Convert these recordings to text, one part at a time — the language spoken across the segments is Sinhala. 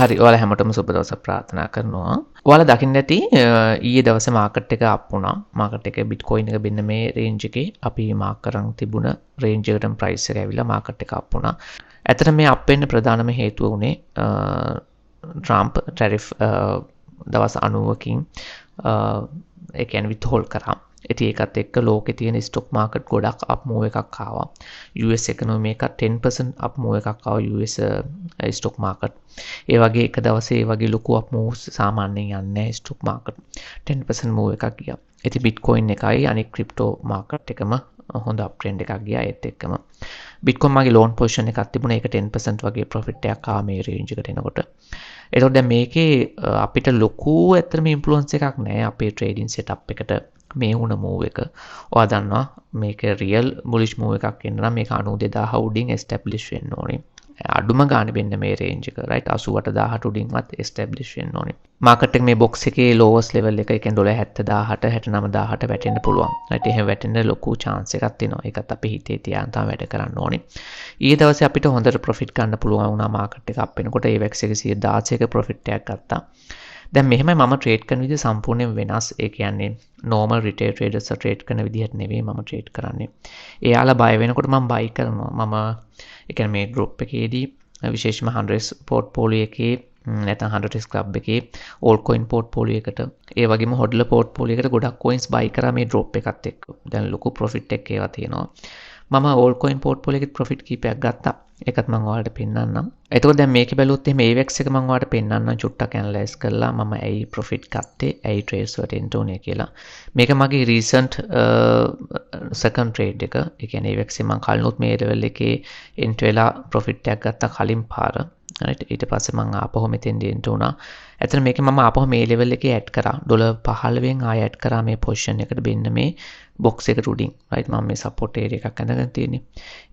හරි, ඔයාලා හැමෝටම සුබ දවසක් ප්‍රාර්ථනා කරනවා. ඔයාලා දකින්න ඇති ඊයේ දවසේ මාකට් එක අප් වුණා. මාකට් එකේ බිට්කොයින් එක මෙන්න මේ රේන්ජ් එකේ අපි මාක් කරන් තිබුණ රේන්ජ් එකටම ප්‍රයිස් එක ඇවිල්ලා මාකට් එක අප් වුණා. ඇත්තට මේ අප් වෙන්න ප්‍රධානම හේතුව වුණේ ට්‍රම්ප් ටැරිෆ් දවස් 90කින්, ඒ කියන්නේ විත්හෝල්ඩ් කරා. ඉතින් ඒකත් එක්ක ලෝකේ තියෙන ස්ටොක් මාකට් ගොඩක් අප් මූව් එකක් ආවා. US ඉකොනොමි එකත් 10% අප් මූව් එකක් ආවා US stock market. ඒ වගේ එක දවසේ ඒ වගේ ලොකු අප් මූව්ස් සාමාන්‍යයෙන් යන්නේ නැහැ ස්ටොක් මාකට්. 10% මූව් එකක් ගියා. ඉතින් බිට්කොයින් එකයි අනික් ක්‍රිප්ටෝ මාකට් එකම හොඳ අප් ට්‍රෙන්ඩ් එකක් ගියා ඒත් එක්කම. බිට්කොයින් මගේ ලෝන් පොසිෂන් එකක් තිබුණා. ඒක 10% වගේ ප්‍රොෆිට් එකක් ආවා මේ රේන්ජ් එකට එනකොට. එතකොට දැන් මේකේ අපිට ලොකු ඇත්තටම ඉන්ෆ්ලුවන්ස් එකක් නෑ අපේ ට්‍රේඩින් සෙටප් එකට මේ වුණ මූව් එක. ඔයා දන්නවා මේක රියල් බුලිෂ් මූව් එකක් එන්න නම් මේක 92,000 උඩින් එස්ටැබ්ලිෂ් වෙන්න ඕනේ. අඩුම ගානේ වෙන්න මේ රේන්ජ් එක, රයිට්, 88,000ට උඩින්වත් එස්ටැබ්ලිෂ් වෙන්න ඕනේ. මාකට් එක මේ බොක්ස් එකේ ලෝවස්ට් ලෙවල් එක, ඒ කියන්නේ ඩොලර් 70,000ට 69,000ට වැටෙන්න පුළුවන්. රයිට්, එහෙම වැටෙන්න ලොකු චාන්ස් එකක් තියෙනවා. ඒකත් අපි හිතේ තියාගෙන තමයි වැඩ කරන්න ඕනේ. ඊයේ දවසේ අපිට හොඳට ප්‍රොෆිට් ගන්න පුළුවන් වුණා මාකට් එක අප් වෙනකොට. AVAX එක 116ක ප්‍රොෆිට් එකක් ගත්තා. දැන් මෙහෙමයි, මම ට්‍රේඩ් කරන විදිහ සම්පූර්ණයෙන් වෙනස්. ඒ කියන්නේ නෝමල් රිටේල් ට්‍රේඩර්ස් ට්‍රේඩ් කරන විදිහට නෙවෙයි මම ට්‍රේඩ් කරන්නේ. එයාලා බය වෙනකොට මම බයි කරනවා. මම ඒ කියන්නේ මේ ගෲප් එකේදී විශේෂයෙන්ම 100 පෝට්ෆෝලියෝ එකේ නැත්නම් 100 ක්ලබ් එකේ ඕල්ට් කොයින් පෝට්ෆෝලියෝ එකට, ඒ වගේම හොඩ්ලර් පෝට්ෆෝලියෝ එකට ගොඩක් කොයින්ස් බයි කරා මේ ඩ්‍රොප් එකත් එක්ක. දැන් ලොකු ප්‍රොෆිට් එකක් ඒවා තියෙනවා. මම ඕල්ට් කොයින් පෝට්ෆෝලියෝ එකෙත් ප්‍රොෆිට් කීපයක් ගත්තා. ඒකත් මම ඔයාලට පෙන්නන්නම්. එතකොට දැන් මේකේ බැලුවොත් එහෙම AVAX එක මම ඔයාලට පෙන්නන්නම් චුට්ටක් ඇනලයිස් කරලා මම ඇයි ප්‍රොෆිට් ගත්තේ, ඇයි ට්‍රේඩ්ස් වලට එන්න ඕනේ කියලා. මේක මගේ රීසන්ට් සෙකන්ඩ් ට්‍රේඩ් එක. ඒ කියන්නේ AVAX එක මම කලිනුත් මේ ලෙවල් එකේ එන්ටර් වෙලා ප්‍රොෆිට් එකක් ගත්තා කලින් පාර. රයිට්, ඊට පස්සේ මං ආපහු මෙතෙන්ට එන්ටර් වුණා. ඇත්තට මේකේ මම ආපහු මේ ලෙවල් එකේ ඇඩ් කරා. ඩොලර් 15න් ආයෙ ඇඩ් කරා මේ පොසිෂන් එකට මෙන්න මේ බොක්ස් එකට උඩින්. රයිට්, මම මේ සපෝට් ඒරියා එකක් ඇඳගෙන තියෙන්නේ.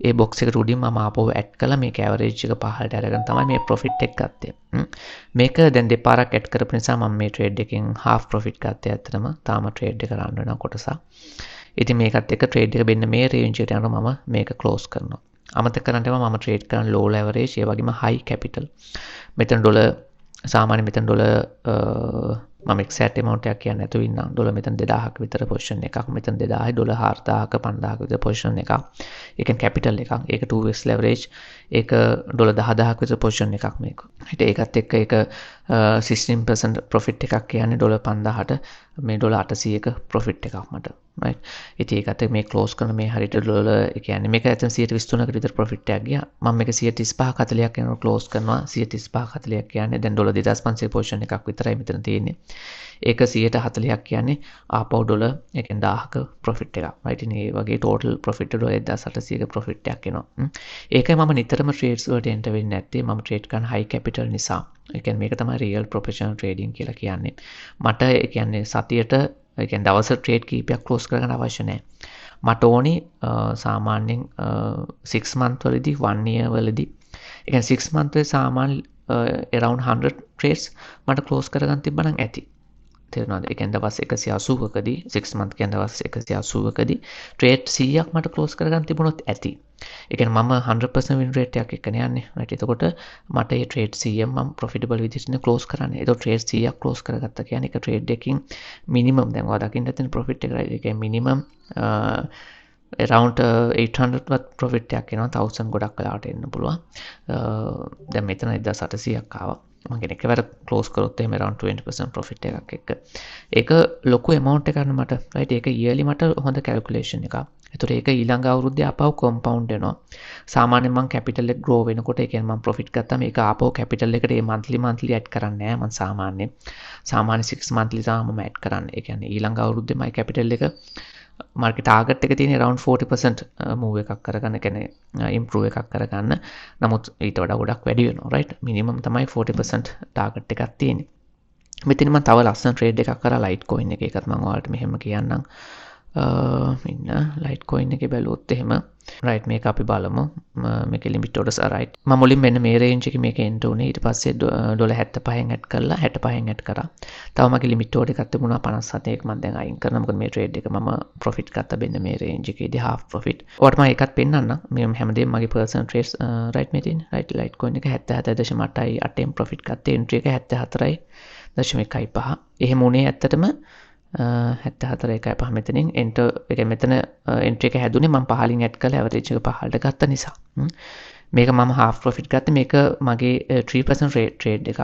ඒ බොක්ස් එකට උඩින් මම ආපහු ඇඩ් කළා. මේක ඇවරේජ් එක පහළට අරගෙන තමයි මේ ප්‍රොෆිට් එක ගත්තේ. මේක දැන් දෙපාරක් ඇඩ් කරපු නිසා මම මේ ට්‍රේඩ් එකෙන් හාෆ් ප්‍රොෆිට් ගත්තේ ඇත්තටම. තාම ට්‍රේඩ් එක රන් වෙන කොටසක්. ඉතින් මේකත් එක්ක ට්‍රේඩ් එක මෙන්න මේ රේන්ජ් එකට යනවා, මම මේක ක්ලෝස් කරනවා. අමතක කරන්න එපා, මම ට්‍රේඩ් කරන ලෝ ලෙවරේජ්, ඒ වගේම හයි කැපිටල්. මෙතන ඩොලර් සාමාන්‍ය මෙතන ඩොලර් මම එක්සැක්ට් ඇමවුන්ට් එකක් කියන්නේ නැතුව ඉන්නම්. ඩොලර් මෙතන 2000ක විතර පොසිෂන් එකක්. මෙතන 2000යි ඩොලර් 4000ක 5000ක විතර පොසිෂන් එකක්. ඒ කියන්නේ කැපිටල් එකක්. ඒක 2x leverage. ඒක ඩොලර් 10,000ක විතර පොසිෂන් එකක් මේක. ඊට ඒකත් එක්ක ඒක 16% ප්‍රොෆිට් එකක් කියන්නේ ඩොලර් 5000ට මේ ඩොලර් 800ක ප්‍රොෆිට් එකක් මට. රයිට්. ඉතින් ඒකත් එක්ක මේ ක්ලෝස් කරන මේ හරියට ඩොලර්, ඒ කියන්නේ මේක ඇත්තටම 123කට විතර ප්‍රොෆිට් එකක් ගියා. මම මේක 135 40ක් යනකොට ක්ලෝස් කරනවා. 135 40ක් කියන්නේ දැන් ඩොලර් 2500 පොසිෂන් එකක් විතරයි මෙතන තියෙන්නේ. ඒක 140ක් කියන්නේ ආපහු ඩොලර්, ඒ කියන්නේ 1000ක ප්‍රොෆිට් එකක්. රයිට්, ඉතින් ඒ වගේ ටෝටල් ප්‍රොෆිට් ඩොලර් 1800ක ප්‍රොෆිට් එකක් එනවා. ඒකයි මම නිතරම ට්‍රේඩ්ස් වලට එන්ටර් වෙන්නේ නැත්තේ. මම ට්‍රේඩ් කරන හයි කැපිටල් නිසා. ඒ කියන්නේ මේක තමයි රියල් ප්‍රොෆෙෂනල් ට්‍රේඩින් කියලා කියන්නේ. මට ඒ කියන්නේ සතියට, ඒ කියන්නේ දවස ට්‍රේඩ් කීපයක් ක්ලෝස් කරගන්න අවශ්‍ය නැහැ. මට ඕනි සාමාන්‍යයෙන් 6 month වලදී, 1 year වලදී, ඒ කියන්නේ 6 month වල සාමාන්‍ය around 100 trades මට ක්ලෝස් කරගන්න තිබ්බනම් ඇති. තේරුණාද? ඒ කියන්නේ දවස් 180කදී, 6 month කියන්නේ දවස් 180කදී ට්‍රේඩ් 100ක් මට ක්ලෝස් කරගන්න තිබුණොත් ඇති. ඒ කියන්නේ මම 100% වින් රේට් එකක් එක්කනේ යන්නේ. රයිට්, එතකොට මට මේ ට්‍රේඩ් 100 මම ප්‍රොෆිටබල් විදිහට නේ ක්ලෝස් කරන්නේ. එතකොට ට්‍රේඩ් 100ක් ක්ලෝස් කරගත්තා කියන්නේ එක ට්‍රේඩ් එකකින් මිනිමම්, දැන් ඔයා දකින්න ඇතිනේ ප්‍රොෆිට් එක, රයිට්. ඒ කියන්නේ මිනිමම් around 800 වත් ප්‍රොෆිට් එකක් එනවා. 1000 ගොඩක් වෙලාවට එන්න පුළුවන්. දැන් මෙතන 1800ක් ආවා. මම කියන්නේ එකවර ක්ලෝස් කරොත් එහෙම around 20% profit එකක් එක්ක. ඒක ලොකු amount එකක් නේ මට. රයිට්, ඒක yearly මට හොඳ කැල්කියුලේෂන් එකක්. එතකොට ඒක ඊළඟ අවුරුද්දේ ආපහු කම්පවුන්ඩ් වෙනවා. සාමාන්‍යයෙන් මං කැපිටල් එක ග්‍රෝ වෙනකොට, ඒ කියන්නේ මං ප්‍රොෆිට් ගත්තාම ඒක ආපහු කැපිටල් එකට ඒ මන්ත්ලි මන්ත්ලි ඇඩ් කරන්නේ නෑ මං සාමාන්‍යයෙන්. සාමාන්‍ය 6 මන්ත්ලි තමයි මම ඇඩ් කරන්නේ. ඒ කියන්නේ ඊළඟ අවුරුද්දේ මගේ කැපිටල් එක මාර්කට් ටාගට් එක තියෙන around 40% move එකක් කරගන්න, ඒ කියන්නේ ඉම්ප්‍රූව් එකක් කරගන්න. නමුත් ඊට වඩා ගොඩක් වැඩි වෙනවා, රයිට්. මිනිමම් තමයි 40% ටාගට් එකක් තියෙන්නේ. මෙතන මම තව ලස්සන ට්‍රේඩ් එකක් කරා ලයිට් කොයින් එක. ඒකත් මම ඔයාලට මෙහෙම කියන්නම්. ඉන්න ලයිට් කොයින් එකේ බැලුවොත් එහෙම, රයිට්, මේක අපි බලමු. මේකේ ලිමිට් ඕඩර්ස්, රයිට්, මම මුලින් මෙන්න මේ රේන්ජ් එකේ මේක එන්ටර් වුණේ. ඊට පස්සේ ඩොලර් 75න් ඇඩ් කරලා 65න් ඇඩ් කරා. තව මගේ ලිමිට් ඕඩර් එකක් තිබුණා 57, ඒක මම දැන් අයින් කරනවා. මොකද මේ ට්‍රේඩ් එක මම ප්‍රොෆිට් ගත්තා මෙන්න මේ රේන්ජ් එකේදී හාෆ් ප්‍රොෆිට්. ඔයාලට මම ඒකත් පෙන්නන්නම්. මේ හැමදේම මගේ පර්සනල් ට්‍රේඩ්ස්. රයිට්, මේ තියෙන්නේ. රයිට්, ලයිට් කොයින් එක 77.8යි 8න් ප්‍රොෆිට් ගත්තේ. එන්ට්‍රි එක 74.15. එහෙම උනේ ඇත්තටම 74.15 මෙතනින් එන්ටර් ඒ කියන්නේ මෙතන එන්ට්‍රි එක හැදුනේ මම පහලින් ඇඩ් කරලා ඇවරේජ් එක පහළට ගත්ත නිසා. මේක මම හාෆ් ප්‍රොෆිට් ගත්තේ. මේක මගේ 3% ට්‍රේඩ් එකක්.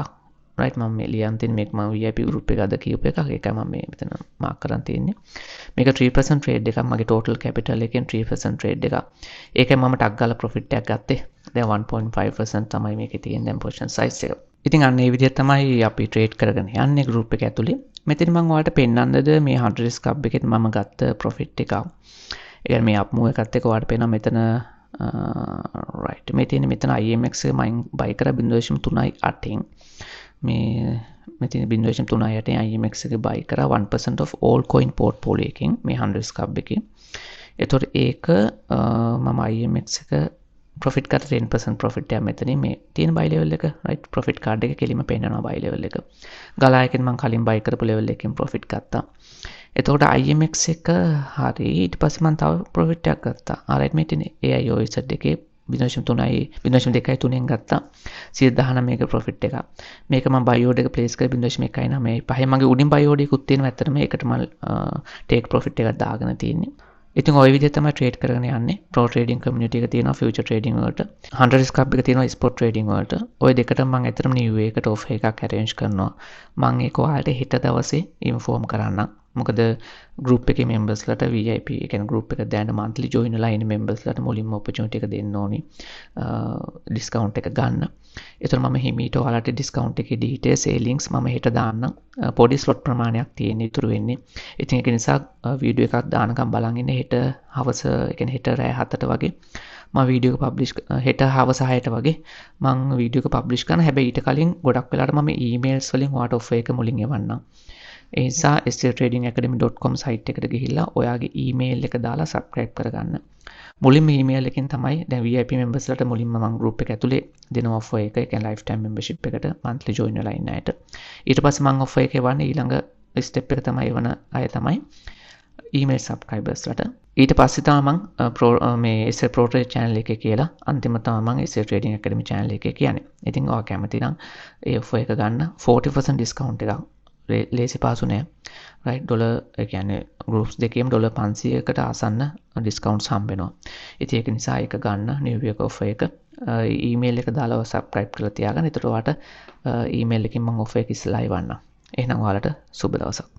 රයිට්, මම මේ ලියන් තියෙන මේක මම VIP group එක අද කියපු එකක්. ඒකයි මම මේ මෙතන මාක් කරන් තියෙන්නේ. මේක 3% ට්‍රේඩ් එකක්. මගේ ටෝටල් කැපිටල් එකෙන් 3% ට්‍රේඩ් එකක්. ඒකයි මම ටක් ගාලා ප්‍රොෆිට් එකක් ගත්තේ. දැන් 1.5% තමයි මේකේ තියෙන දැන් පොසිෂන් සයිස් එක. ඉතින් අන්න ඒ විදිහට තමයි අපි ට්‍රේඩ් කරගෙන යන්නේ ගෲප් එක ඇතුලේ. මෙතන මම ඔයාලට පෙන්වන්නද මේ 100 ස්කබ් එකෙත් මම ගත්ත ප්‍රොෆිට් එක. ඒ කියන්නේ මේ අප් මූව් එකත් එක්ක ඔයාලට පේනවා මෙතන, රයිට්, මේ තියෙන මෙතන IMX එක මම බයි කරා 0.38න්. මේ මෙතන 0.38න් IMX එක බයි කරා 1% of all coin portfolio එකෙන් මේ 100 ස්කබ් එකේ. එතකොට ඒක මම IMX එක ප්‍රොෆිට් කරා 10% ප්‍රොෆිට් එක මෙතනින් මේ තියෙන බයි ලෙවල් එක. රයිට්, ප්‍රොෆිට් කාඩ් එක කෙලින්ම පෙන්නනවා බයි ලෙවල් එක. ගලා එකෙන් මම කලින් බයි කරපු ලෙවල් එකෙන් ප්‍රොෆිට් ගත්තා. එතකොට IMX එක හරි. ඊට පස්සේ මම තව ප්‍රොෆිට් එකක් ගත්තා. ආ රයිට්, මේ තියෙන AIOZ එකේ 0.3යි 0.23න් ගත්තා. 119ක ප්‍රොෆිට් එකක්. මේක මම බයි ඕඩර් එක ප්ලේස් කරේ 0.19 පහේ. මගේ උඩින් බයි ඕඩර් එකකුත් තියෙනවා ඇත්තටම. ඒකට මම ටේක් ප්‍රොෆිට් එකක් දාගෙන තියෙන්නේ. ඉතින් ඔය විදිහට තමයි ට්‍රේඩ් කරගෙන යන්නේ. ප්‍රෝ ට්‍රේඩින් කමියුනිටි එක තියෙනවා ෆියුචර් ට්‍රේඩින් වලට. 100 ස්කබ් එක තියෙනවා ස්පොට් ට්‍රේඩින් වලට. ඔය දෙකටම මම ඇත්තටම නිව් එකට ඔෆර් එකක් ඇරේන්ජ් කරනවා. මම ඒක ඔයාලට හෙට දවසේ ඉන්ෆෝම් කරන්නම්. මොකද ගෲප් එකේ මෙම්බර්ස්ලට VIP, ඒ කියන්නේ ගෲප් එක දැන මන්ත්ලි ජොයින් වෙලා ඉන්න මෙම්බර්ස්ලට මුලින්ම ඔපචුනිටි එක දෙන්න ඕනි ඩිස්කවුන්ට් එක ගන්න. ඒතර මම හිමීට ඔයාලට ඩිස්කවුන්ට් එකේ ඩීටේල්ස්, ඒ ලින්ක්ස් මම හෙට දාන්නම්. පොඩි ස්ලොට් ප්‍රමාණයක් තියෙන ඉතුරු වෙන්නේ. ඉතින් ඒක නිසා වීඩියෝ එකක් දානකම් බලන් ඉන්න. හෙට හවස, ඒ කියන්නේ හෙට රෑ 7ට වගේ මම වීඩියෝ එක පබ්ලිෂ්, හෙට හවස 6ට වගේ මං වීඩියෝ එක පබ්ලිෂ් කරනවා. හැබැයි ඊට කලින් ගොඩක් වෙලාවට මම ඊමේල්ස් වලින් ඔයාලට ඔෆර් එක මුලින් එවන්නම්. ඒ නිසා sltradingacademy.com site එකට ගිහිල්ලා ඔයාගේ ඊමේල් එක දාලා සබ්ස්ක්‍රයිබ් කරගන්න. මුලින්ම ඊමේල් එකෙන් තමයි දැන් VIP මෙම්බර්ස්ලාට මුලින්ම මම ගෲප් එක ඇතුලේ දෙන ඔෆර් එක, ඒ කියන්නේ ලයිෆ් ටයිම් මෙම්බර්ෂිප් එකට මන්ත්ලි ජොයින් වෙලා ඉන්න අයට. ඊට පස්සේ මම ඔෆර් එක එවන්නේ ඊළඟ ස්ටෙප් එක තමයි එවන අය තමයි ඊමේල් සබ්ස්ක්‍රයිබර්ස්ලාට. ඊට පස්සේ තමයි මං ප්‍රෝ මේ SL Pro Trade channel එකේ කියලා අන්තිම තමයි මං SL Trading Academy channel එකේ කියන්නේ. ඉතින් ඔයා කැමති නම් ඒ ඔෆර් එක ගන්න 40% ඩිස්කවුන්ට් එකක් ලේසි පහසු නෑ. රයිට්, ඩොලර් ඒ කියන්නේ ගෲප්ස් දෙකේම ඩොලර් 500කට ආසන්න ඩිස්කවුන්ට්ස් හම්බ වෙනවා. ඉතින් ඒක නිසා ඒක ගන්න නිව් ඉයර් ඔෆර් එක ඊමේල් එක දාලා සබ්ස්ක්‍රයිබ් කරලා තියාගන්න. එතකොට ඔයාට ඊමේල් එකකින් මම ඔෆර් එක ඉස්සෙල්ලා එවන්නම්. එහෙනම් ඔයාලට සුබ දවසක්.